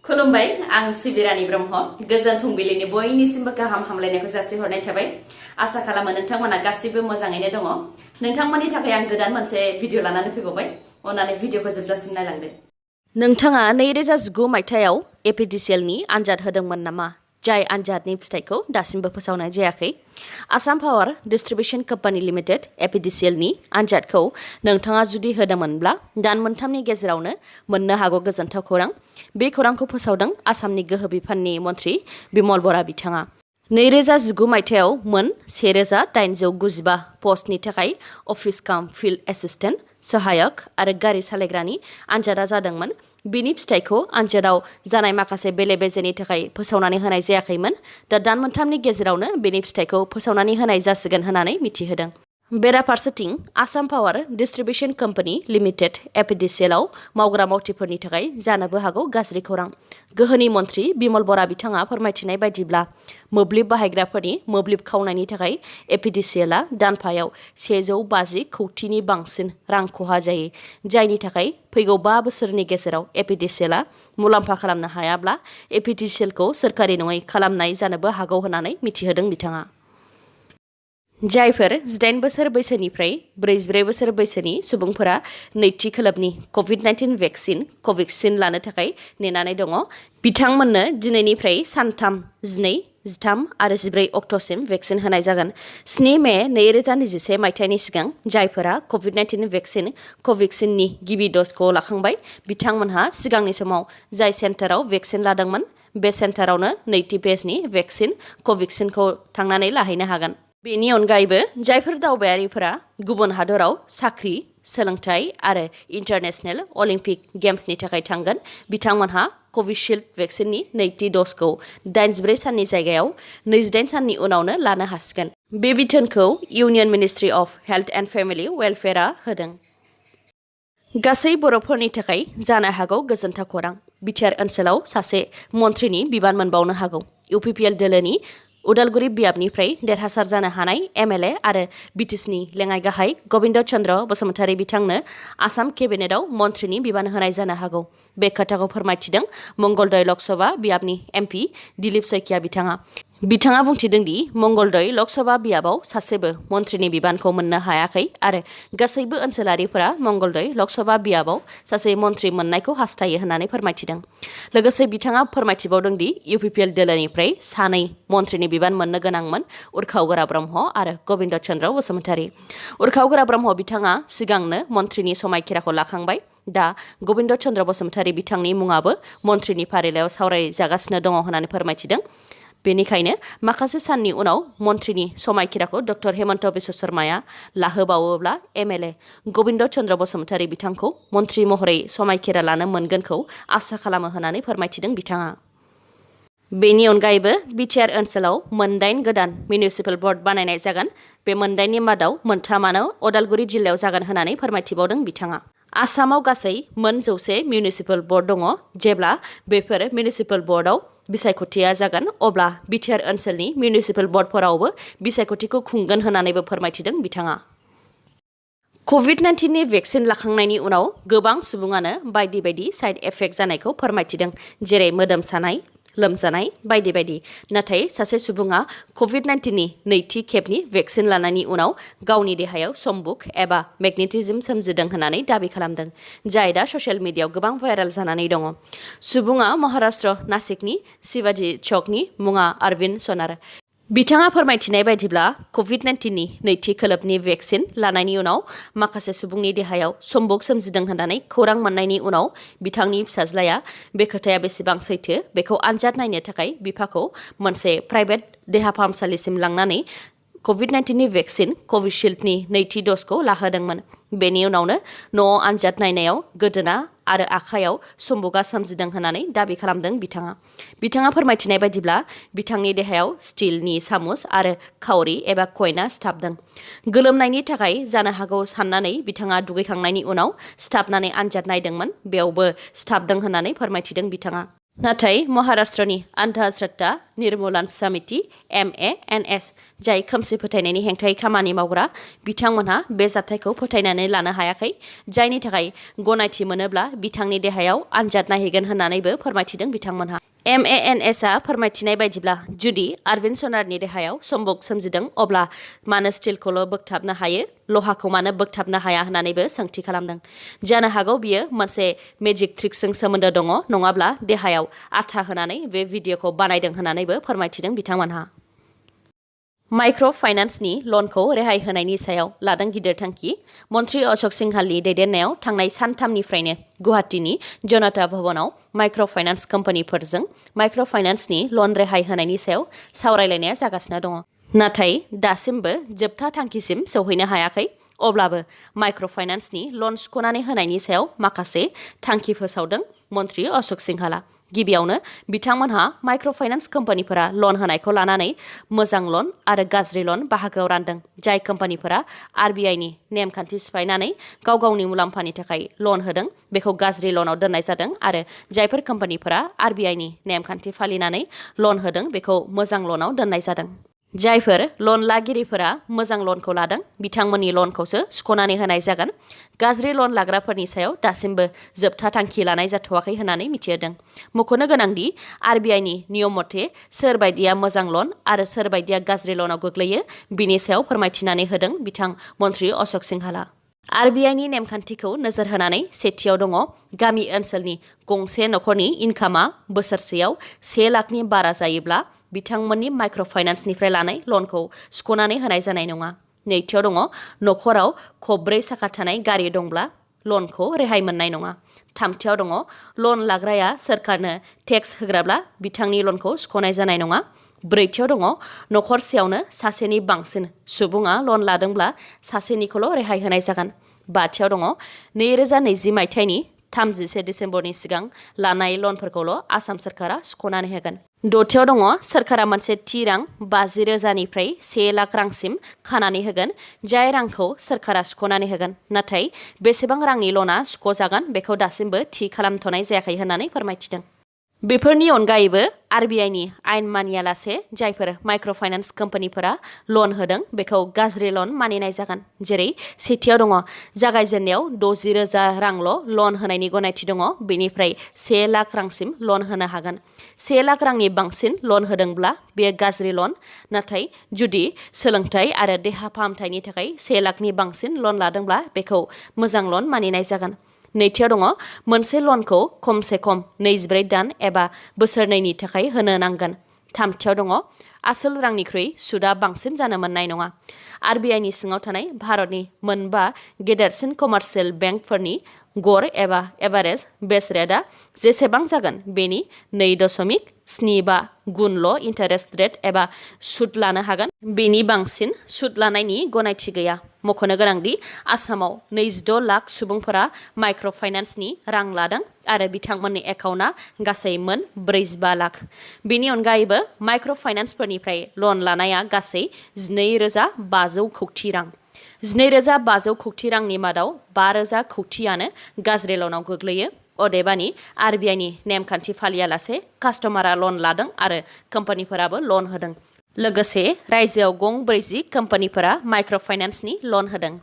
खुलुमबाय आं सिबिरानी ब्रह्म गोजोन फुंबिलिनि बयनिसिमबो गाहाम हामलायनायखौ जासिहरनाय थाबाय आसा खालामो नोंथांमोना गासिबो मोजाङैनो दङ नोंथांमोननि थाखाय आं गोदान मोनसे भिडिअ लानानै फैबावबाय अननानै भिडिअखौ जोबजासिम नायलांदो नोंथाङा 2019 मायथाइयाव एपिडिसिएलनि आनजाद होदोंमोन नामा जाय आनजादनि फिथाइखौ दासिमबो फोसावनाय जायाखै आसाम पावार डिस्ट्रिबिउशन कम्पानि लिमिटेड एपिडिसिएलनि आनजादखौ नोंथाङा जुदि होदोंमोनब्ला दान मोनथामनि गेजेरावनो मोननो हागौ गोजोनथाव खौरां बे खौरांखौ फोसावदों आसामनि गोहो बिफाननि मन्थ्रि बिमल बरा बिथाङा 2019 मायथाइयाव मोन 1895 पस्टनि थाखाय अफिस काम फिल्ड एसिस्टेन्ट सहायक आरो गारि सालायग्रानि आनजादा जादोंमोन बिनि फिथाइखौ आनजादाव जानाय माखासे बेले बेजेनि थाखाय फोसावनानै होनाय जायाखैमोन दा दान मोनथामनि गेजेरावनो बेनि फिथाइखौ फोसावनानै होनाय जासिगोन होननानै मिथिहोदों बेराफारसेथिं आसाम पावार डिस्ट्रिबिउशन कम्पानि लिमिटेड एपिडिसिएलआव मावग्रा मावथिफोरनि थाखाय जानोबो हागौ गाज्रि खौरां गोहोनि मन्थ्रि बिमल बरा बिथाङा फोरमायथिनाय बायदिब्ला मोब्लिब बाहायग्राफोरनि मोब्लिब खावनायनि थाखाय एपिडिसिएलआ दानफायाव 150 कौटिनि बांसिन रां खहा जायो जायनि थाखाय फैगौ 5 बोसोरनि गेजेराव एपिडिसिएलआ मुलाम्फा खालामनो हायाब्ला एपिडिसिएलखौ सोरखारि नङै खालामनाय जानोबो हागौ होननानै मिथिहोदों बिथाङा जायफोर 18 बोसोर बैसोनिफ्राय 44 बोसोर बैसोनि सुबुंफोरा नैथि खोलोबनि COVID-19 भेक्सिन कभिक्सिन लानो थाखाय नेनानै दङ बिथांमोननो दिनैनिफ्राय सानथाम 12, 13 आरो 14 अक्ट'सिम भेक्सिन होनाय जागोन 7 मे 2021 मायथाइनि सिगां जायफोरा COVID-19 भेक्सिन कभिक्सिननि गिबि द'जखौ लाखांबाय बिथांमोनहा सिगांनि समाव जाय सेन्टाराव भेक्सिन लादोंमोन बे सेन्टारावनो नैथि फेजनि भेक्सिन कभिक्सिनखौ थांनानै लाहैनो हागोन बेनि अनगायैबो जायफोर दावबायारिफोरा गुबुन हादराव साख्रि सोलोंथाइ आरो इन्टारनेशनेल अलिम्पिक गेम्सनि थाखाय थांगोन बिथांमोनहा कभिशिल्ड भेक्सिननि नैथि द'जखौ 84 साननि जायगायाव 28 साननि उनावनो लानो हासिगोन बे बिथोनखौ union ministry of health and family वेलफेयारआ होदों गासै बर'फोरनि थाखाय जानो हागौ गोजोनथाव खौरां बिटिआर ओनसोलाव सासे मन्थ्रिनि बिबान मोनबावनो हागौ इउपिपिएल दोलोनि उदालगुरि बियाबनिफ्राय देरहासार जानो हानाय एमएलए आरो बिटिसिनि लेङाइ गाहाय गबिन्द चन्द्र बसुमतारी बिथांनो आसाम केबिनेटआव मन्थ्रिनि बिबान होनाय जानो हागौ बे खोथाखौ फोरमायथिदों मंगलदै लकसभा बियाबनि एमपि दिलीप सैकिया बिथाङा बुंथिदों दि मंगलदै लकसभा बियाबाव सासेबो मन्थ्रिनि बिबानखौ मोननो हायाखै आरो गासैबो ओनसोलारिफोरा मंगलदै लकसभा बियाबाव सासे मन्थ्रि मोननायखौ हास्थायो होननानै फोरमायथिदों लोगोसे बिथाङा फोरमायथिबावदों दि इउपिपिएल दोलोनिफ्राय सानै मन्थ्रिनि बिबान मोननो गोनांमोन उर्खाव गोरा ब्रह्म आरो गबिन्द चन्द्र बसुमतारी उर्खाव गोरा ब्रह्म बिथाङा सिगांनो मन्थ्रिनि समायखिराखौ लाखांबाय दा गबिन्द चन्द्र बसुमतारी बिथांनि मुङाबो मन्थ्रिनि फारिलाइयाव सावरायजागासिनो दङ होननानै फोरमायथिदों बेनिखायनो माखासे साननि उनाव मन्थ्रिनि समायखिराखौ डक्टर हेमन्त बिश्व शर्माया लाहोबावोब्ला एमएलए गबिन्द चन्द्र बसुमतारी बिथांखौ मन्थ्रि महरै समायखिरा लानो मोनगोनखौ आसा खालामो होननानै फोरमायथिदों बिथाङा बेनि अनगायैबो बिटिआर ओनसोलाव 8 गोदान मिउनिसिपेल बर्ड बानायनाय जागोन बे 8नि मादाव 3 अदालगुरि जिल्लायाव जागोन होननानै फोरमायथिबावदों बिथाङा आसामाव गासै 100 मिउनिसिपेल बर्ड दङ जेब्ला बेफोर मिउनिसिपेल बर्डआव बिसायख'थिया जागोन अब्ला बिटिआर ओनसोलनि मिउनिसिपेल बर्डफोरावबो बिसायख'थिखौ खुंगोन होननानैबो फोरमायथिदों बिथाङा COVID-19 नि भेक्सिन लाखांनायनि उनाव गोबां सुबुङानो बायदि बायदि साइड इफेक्ट जानायखौ फोरमायथिदों जेरै मोदोम सानाय लोमजानाय बायदि बायदि नाथाय सासे सुबुङा COVID-19 नि नैथि खेबनि भेक्सिन लानायनि उनाव गावनि देहायाव सम्बुक एबा मेगनेटिज्म सोमजिदों होननानै दाबि खालामदों जाय दा ससियेल मिडियायाव गोबां भाइरेल जानानै दङ सुबुङा महाराष्ट्र नासिकनि शिवाजी चौकनि मुङा अरविन्द सोनार बिथाङा फोरमायथिनाय बायदिब्ला COVID-19 नि नैथि खोलोबनि भेक्सिन लानायनि उनाव माखासे सुबुंनि देहायाव सम्बुक सोमजिदों होननानै खौरां मोननायनि उनाव बिथांनि फिसाज्लाया बे खोथाया बेसेबां सैथो बेखौ आनजाद नायनो थाखाय बिफाखौ मोनसे प्राइभेट देहा फाहामसालिसिम लांनानै COVID-19 नि भेक्सिन कभिशिल्डनि नैथि द'जखौ लाहोदोंमोन बेनि उनावनो न'आव आनजाद नायनायाव गोदोना आरो आखायाव सम्बुकआ सोमजिदों होननानै दाबि खालामदों बिथाङा फोरमायथिनाय बायदिब्ला बिथांनि देहायाव स्टिलनि सामुस आरो खावरि एबा कइनआ सिथाबदों गोलोमनायनि थाखाय जानो हागौ साननानै बिथाङा दुगैखांनायनि उनाव सिथाबनानै आनजाद नायदोंमोन बेयावबो सिथाबदों होननानै फोरमायथिदों बिथाङा नाथाय महाराष्ट्रनि अन्धश्रद्धा निर्मुलन समिति MANS जाय खोमसि फोथायनायनि हेंथायै खामानि मावग्रा बिथांमोनहा बे जाथायखौ फोथायनानै लानो हायाखै जायनि थाखाय गनायथि मोनोब्ला बिथांनि देहायाव आनजाद नायहैगोन होननानैबो फोरमायथिदों बिथांमोनहा। MANSआ फोरमायथिनाय बायदिब्ला जुदि अरविन्द सनारनि देहायाव सम्भब सोमजिदों अब्ला मानो स्टिलखौल' बोगथाबनो हायो लहाखौ मानो बोगथाबनो हाया होननानैबो सोंथि खालामदों। जानो हागौ बियो मोनसे मेजिक ट्रिक्सजों सोमोन्दो दङ नङाब्ला देहायाव आथा होनानै बे भिडिअखौ बानायदों होननानैबो फोरमायथिदों बिथांमोनहा। माइक्र' फाइनान्सनि लनखौ रेहाय होनायनि सायाव लादों गिदिर थांखि। मन्त्रि अशोक सिंहालनि दैदेननायाव थांनाय सानथामनिफ्रायनो गुवाहाटीनि जनता भवनाव माइक्र' फाइनान्स कम्पानिफोरजों माइक्र' फाइनान्सनि लन रेहाय होनायनि सायाव सावरायलायनाया जागासिनो दङ। नाथाय दासिमबो जोबथा थांखिसिम सौहैनो हायाखै। अब्लाबो माइक्र' फाइनान्सनि लन सुख'नानै होनायनि सायाव माखासे थांखि फोसावदों मन्त्रि अशोक सिंहाला। गिबियावनो बिथांमोनहा माइक्र' फाइनान्स कम्पानिफोरा लन होनायखौ लानानै मोजां लन आरो गाज्रि लन बाहागोआव रानदों। जाय कम्पानिफोरा RBIनि नेमखान्थि सिफायनानै गाव गावनि मुलाम्फानि थाखाय लन होदों बेखौ गाज्रि लनाव दोननाय जादों आरो जायफोर कम्पानिफोरा RBIनि नेमखान्थि फालिनानै लन होदों बेखौ मोजां लनाव दोननाय जादों। जायफोर लन लागिरिफोरा मोजां लनखौ लादों बिथांमोननि लनखौसो सुख'नानै होनाय जागोन। गाज्रि लन लाग्राफोरनि सायाव दासिमबो जोबथा थांखि लानाय जाथ'वाखै होननानै मिथिहोदों। मख'नो गोनांदि RBIनि नियम मथे सोर बायदिया मोजां लन आरो सोर बायदिया गाज्रि लनाव गोग्लैयो बिनि सायाव फोरमायथिनानै होदों बिथां मन्त्रि अशोक सिंहाला। RBIनि नेमखान्थिखौ नोजोर होनानै सेथियाव दङ गामि ओनसोलनि गंसे नखरनि इनकामा बोसोरसेयाव 1 लाखनि बारा जायोब्ला बिथांमोननि माइक्र' फाइनान्सनिफ्राय लानाय लनखौ सुख'नानै होनाय जानाय नङा। नैथियाव दङ नखराव खब्रै साखा थानाय गारि दंब्ला लनखौ रेहाय मोननाय नङा। थामथियाव दङ लन लाग्राया सोरखारनो टेक्स होग्राब्ला बिथांनि लनखौ सुख'नाय जानाय नङा। ब्रैथियाव दङ नखरसेयावनो सासेनि बांसिन सुबुङा लन लादोंब्ला सासेनिखौल' रेहाय होनाय जागोन। बाथियाव दङ 2020 मायथाइनि 31 डिसेम्बरनि सिगां लानाय लनफोरखौल' आसाम सोरखारा सुख'नानै होगोन। दथियाव दङ सोरखारा मोनसे थि रां 50,000निफ्राय 1 लाख रांसिम खानानै होगोन जाय रांखौ सोरखारा सुख'नानै होगोन। नाथाय बेसेबां रांनि लना सुख'जागोन बेखौ दासिमबो थि खालामथ'नाय जायाखै होननानै फोरमायथिदों। बेफोरनि अनगायैबो RBIनि आयेन मानियालासे जायफोर माइक्र' फाइनान्स कम्पानिफोरा लन होदों बेखौ गाज्रि लन मानिनाय जागोन। जेरै सेथियाव दङ जागायजेननायाव 60,000 रांल' लन होनायनि गनायथि दङ बेनिफ्राय 1 लाख रांसिम लन होनो हागोन। 1 लाख रांनि बांसिन लन होदोंब्ला बेयो गाज्रि लन। नाथाय जुदि सोलोंथाइ आरो देहा फाहामथायनि थाखाय 1 लाखनि बांसिन लन लादोंब्ला बेखौ मोजां लन मानिनाय जागोन। नैथियाव दङ मोनसे लनखौ खमसे खम 24 दान एबा बोसोरनैनि थाखाय होनो नांगोन। थामथियाव दङ आसोल रांनिख्रुइ सुदआ बांसिन जानो मोननाय नङा। RBIनि सिङाव थानाय भारतनि मोनबा गेदेरसिन कमार्शियेल बेंकफोरनि गड़ एबा एभारेज बेस रेटआ जेसेबां जागोन बेनि 2.75 गुनल' इन्टारेस्ट रेट एबा सुद लानो हागोन। बेनि बांसिन सुद लानायनि गनायथि गैया। मख'नो गोनांदि आसामाव 26 लाख सुबुंफोरा माइक्र' फाइनान्सनि रां लादों आरो बिथांमोननि एकाउन्टआ गासै मोन 45 लाख। बेनि अनगायैबो माइक्र' फाइनान्सफोरनिफ्राय लन लानाया गासै 12,500 कौटि रां। 12,500 कौटि रांनि मादाव 5,000 कौटियानो गाज्रि लनाव गोग्लैयो। अदेबानि RBIनि नेमखान्थि फालियालासे कास्टमारा लन लादों आरो कम्पानिफोराबो लन होदों। लोगोसे रायजोआव गं 40 कम्पानिफोरा माइक्र' फाइनान्सनि लन होदों।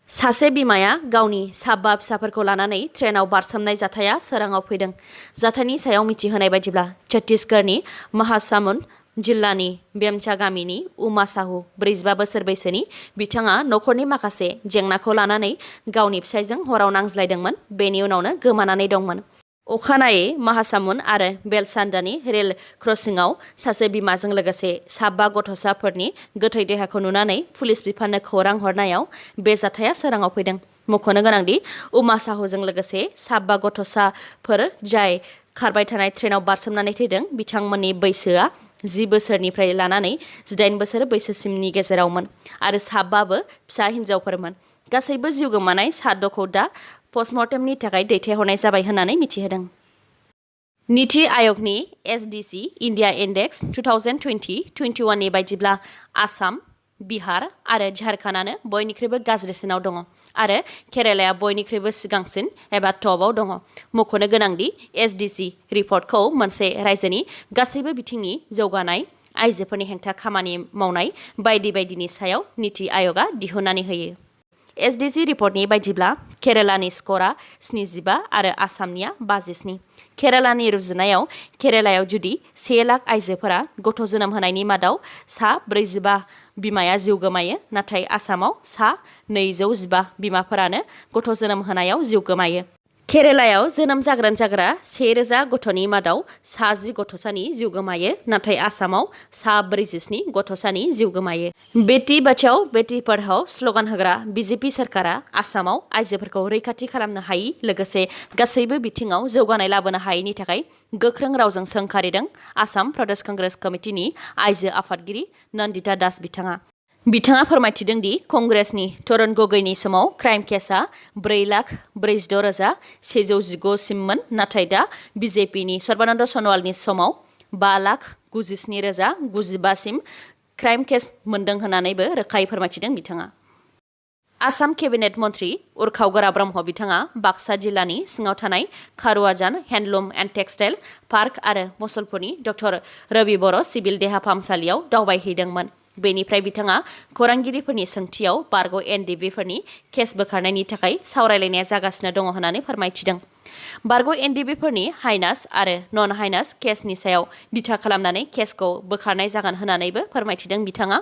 सासे बिमाया गावनि 7 फिसाफोरखौ लानानै ट्रेनाव बारसोमनाय जाथाया सोराङाव फैदों। जाथायनि सायाव मिथिहोनाय बायदिब्ला छत्तीसगढ़नि महासामुंद जिल्लानि बेमचा गामिनि उमा साहू 45 बोसोर बैसोनि बिथाङा नखरनि माखासे जेंनाखौ लानानै गावनि फिसायजों हराव नांज्लायदोंमोन। बेनि उनावनो गोमानानै दंमोन। अखानायै महासामुंद आरो बेलसान्डानि रेल क्रसिंआव सासे बिमाजों लोगोसे 7 गथ'साफोरनि गोथै देहाखौ नुनानै पुलिस बिफाननो खौरां हरनायाव बे जाथाया सोराङाव फैदों। मख'नो गोनांदि उमा साहूजों लोगोसे 7 गथ'साफोर जाय खारबाय थानाय ट्रेनाव बारसोमनानै थैदों बिथांमोननि बैसोआ 10 बोसोरनिफ्राय लानानै 18 बोसोर बैसोसिमनि गेजेरावमोन आरो 7 फिसा हिन्जावफोरमोन। गासैबो जिउ गोमानाय 7खौ दा पस्टमर्टेमनि थाखाय दैथायहरनाय जाबाय होननानै मिथिहोदों। नीति आयगनि SDC इन्डिया इन्डेक्स 2020-21नि बायदिब्ला आसाम, बिहार आरो झारखन्डआनो बयनिख्रुइबो गाज्रिसिनाव दङ। आरो केरालाया बयनिख्रुइबो सिगांसिन एबा टपआव दङ। मख'नो गोनांदि SDC रिपर्टखौ मोनसे रायजोनि गासैबो बिथिंनि जौगानाय, आइजोफोरनि हेंथा खामानि मावनाय बायदि बायदिनि सायाव नीति आय'गआ दिहुननानै होयो। SDC रिपर्टनि बायदिब्ला केरालानि स्क'रा 75 आरो आसामनिया 57। केरालानि रुजुनायाव केरालायाव जुदि 1 लाख आइजोफोरा गथ' जोनोम होनायनि मादाव सा 45 बिमाया जिउ गोमायो, नाथाय आसामाव सा 215 बिमाफोरानो गथ' जोनोम होनायाव जिउ गोमायो। केरालायाव जोनोम जाग्रा 1000 गथ'नि मादाव सा 10 गथ'सानि जिउ गोमायो, नाथाय आसामाव सा 47 गथ'सानि जिउ गोमायो। बेटी बचाओ बेटी पढ़ाओ स्ल'गान होग्रा BJP सोरखारा आसामाव आइजोफोरखौ रैखाथि खालामनो हायि लोगोसे गासैबो बिथिङाव जौगानाय लाबोनो हायैनि थाखाय गोख्रों रावजों सोंखारिदों आसाम प्रदेश कंग्रेस कमिटिनि आइजो आफादगिरि नन्दिता दास बिथाङा। बिथाङा फोरमायथिदों दि कंग्रेसनि तरुण गगैनि समाव क्राइम केसआ 4,46,119 सिममोन, नाथाय दा BJPनि सर्बानन्द सन'वालनि समाव 5,97,095 सिम क्राइम केस मोनदों होननानैबो रोखायै फोरमायथिदों बिथाङा। आसाम केबिनेट मन्त्रि उर्खाव गोरा ब्रह्म बिथाङा बाक्सा जिल्लानि सिङाव थानाय खारुवाजान हेन्डलुम एन्ड टेक्सटाइल पार्क आरो मुसलपुरनि डक्टर रवि बर' सिभिल देहा फाहामसालियाव दावबायहैदोंमोन। बेनिफ्राय बिथाङा खौरांगिरिफोरनि सोंथियाव बारग' NDBफोरनि केस बोखारनायनि थाखाय सावरायलायनाया जागासिनो दङ होननानै फोरमायथिदों। बारग' NDBफोरनि हाइनास आरो नन हाइनास केसनि सायाव बिथा खालामनानै केसखौ बोखारनाय जागोन होननानैबो फोरमायथिदों बिथाङा।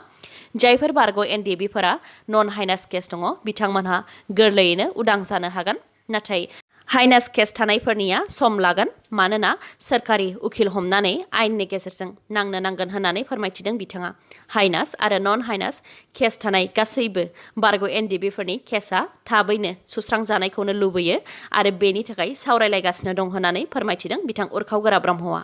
जायफोर बारग' NDBफोरा नन हाइनास केस दङ बिथांमोनहा गोरलैयैनो उदां जानो हागोन, नाथाय हाइनास केस थानायफोरनिया सम लागोन मानोना सोरखारि उखिल हमनानै आयेननि गेजेरजों नांनो नांगोन होननानै फोरमायथिदों बिथाङा। हाइनास आरो नन हाइनास केस थानाय गासैबो बारग' NDBफोरनि केसआ थाबैनो सुस्रांजानायखौनो लुबैयो आरो बेनि थाखाय सावरायलायगासिनो दं होननानै फोरमायथिदों बिथां उर्खाव गोरा ब्रह्मआ।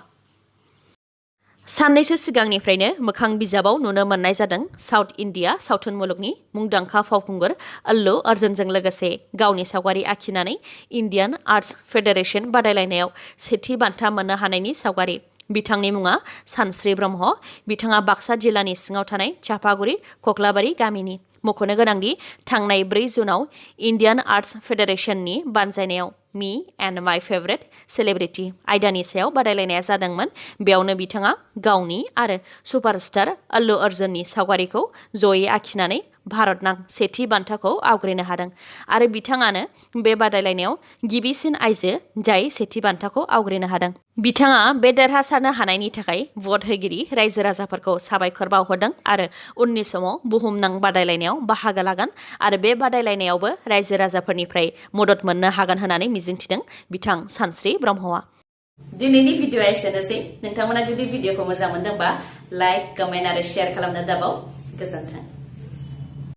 साननैसो सिगांनिफ्रायनो मोखां बिजाबाव नुनो मोननाय जादों साउथ इन्डिया सावथुन मुलुगनि मुंदांखा फावखुंगुर अल्लु अर्जुनजों लोगोसे गावनि सावगारि आखिनानै इन्डियान आर्ट्स फेडारेशन बादायलायनायाव सेथि बान्था मोननो हानायनि सावगारि। बिथांनि मुङा सानस्रि ब्रह्म। बिथाङा बाक्सा जिल्लानि सिङाव थानाय चापागुरि कक्लाबारि गामिनि। मख'नो गोनांदि थांनाय 4 जुनाव इन्डियान आर्ट्स फेडारेशननि बानजायनायाव मी एन्ड माय फेभरेट सेलिब्रिटि आयदानि सायाव बादायलायनाया जादोंमोन। बेयावनो बिथाङा गावनि आरो सुपारस्टार अल्लु अर्जुननि सावगारिखौ जयै आखिनानै भारतनां सेथि बान्थाखौ आवग्रिनो हादों आरो बिथाङानो बे बादायलायनायाव गिबिसिन आइजो जाय सेथि बान्थाखौ आवग्रिनो हादों। बिथाङा बे देरहासारनो हानायनि थाखाय भट होगिरि रायजो राजाफोरखौ साबायखर बावहरदों आरो उननि समाव बुहुमनां बादायलायनायाव बाहागो लागोन आरो बे बादायलायनायावबो रायजो राजाफोरनिफ्राय मदद मोननो हागोन होननानै मिजिंथिदों बिथां सानस्रि ब्रह्मआ। दिनैनि भिडिअ'आ एसेनोसै। नोंथांमोना जुदि भिडिअ'खौ मोजां मोनदोंबा लाइक, कमेन्ट आरो शेयार खालामनो दाबाव। गोजोन्थों।